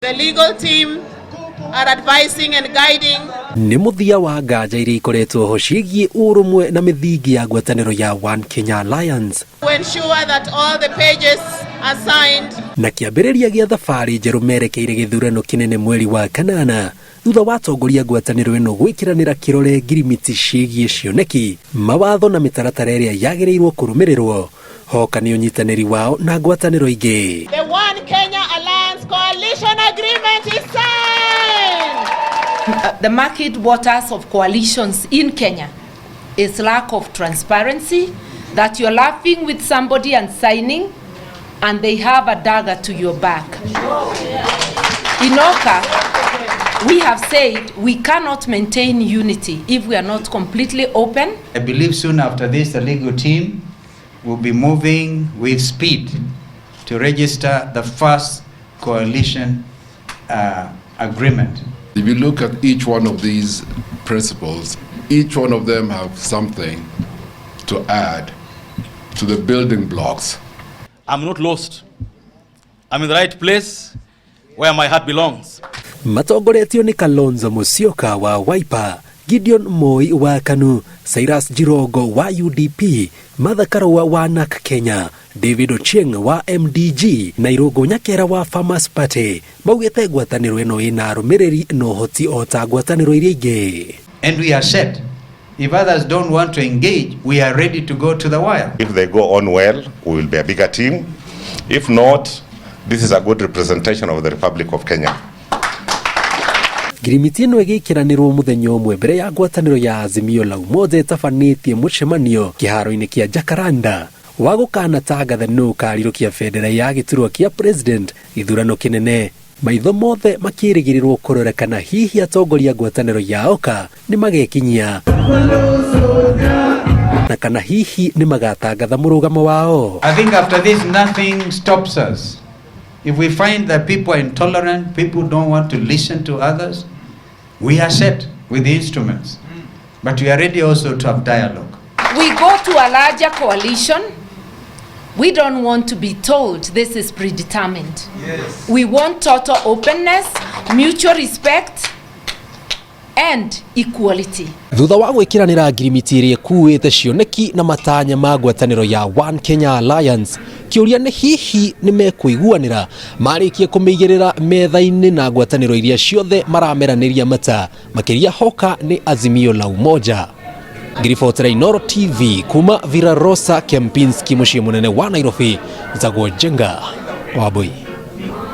The legal team are advising and guiding. Nĩ mũthia wa nganja iria ikoretwo ho ciĩgiĩ ũrũmwe na mĩthingi ya ngwatanĩro ya One Kenya Alliance to ensure that all the pages are signed. Na kĩambĩrĩria gĩa thabarĩ njerũ merekeire gĩthurano kĩnene mweri wa kanana, thutha wa atongoria ngwatanĩro ĩno gwĩkĩranĩra kĩrore ngirimiti ciĩgiĩ cioneki, mawatho na mĩtaratara ĩrĩa yagĩrĩirwo kũrũmĩrĩrwo hoka nĩ ũnyitanĩri wao na ngwatanĩro ingĩ. The One Kenya Alliance Coalition Agreement is signed! The market waters of coalitions in Kenya is lack of transparency, that you're laughing with somebody and signing, and they have a dagger to your back. In OKA, we have said we cannot maintain unity if we are not completely open. I believe soon after this, the legal team will be moving with speed to register the first coalition agreement. If you look at each one of these principles, each one of them have something to add to the building blocks. I'm not lost. I'm in the right place where my heart belongs. Matongoretio nĩ Kalonzo Musyoka wa Wiper, Gideon Moi wa KANU, Cyrus Jirongo wa UDP, Martha Karua wa NARC Kenya, David Ochieng wa MDG na Irũngũ Nyakera wa Farmers Party maugĩte ngwatanĩro ĩno ĩna arũmĩrĩri na ũhoti o ta ngwatanĩro iria ingĩ. And we are set. If others don't want to engage, we are ready to go to the wire. If they go on well, we will be a bigger team. If not, this is a good representation of the Republic of Kenya. Ngirimiti ĩno ĩgĩkĩranĩrwo mũthenya ũmwe mbere ya ngwatanĩro ya Azimio la Umoja ĩtabanĩtie mũcemanio kĩharo-inĩ kĩa Jacaranda wa gũkanatangatha nũ ũkarirũkia bendera ya gĩturwa kĩa president gĩthurano kĩnene, maitho mothe makĩrĩgĩrĩrwo kũrora kana hihi atongoria ngwatanĩro ya OKA nĩ magekinyia na kana hihi nĩ magatangatha mũrũgamo wao. I think after this, nothing stops us. If we find that people are intolerant, people don't want to listen to others, we are set with the instruments. But we are ready also to have dialogue. We go to a larger coalition. We don't want to be told this is predetermined. We want total openness, mutual respect, and equality. Thutha wa gwĩkĩranĩra ngirimiti ĩrĩa ĩkuĩte cioneki na matanya ma ngwatanĩro ya One Kenya Alliance, kĩũria nĩ hihi nĩ mekũiguanĩra marĩkie kũmĩigĩrĩra metha-inĩ na ngwatanĩro iria ciothe marameranĩria mata, makĩria hoka nĩ Azimio la Umoja. Ngiribotera Inooro TV kuma Villa Rosa Kempinski, mũciĩ mũnene wa Nairobi, njagwo Njenga Wambui.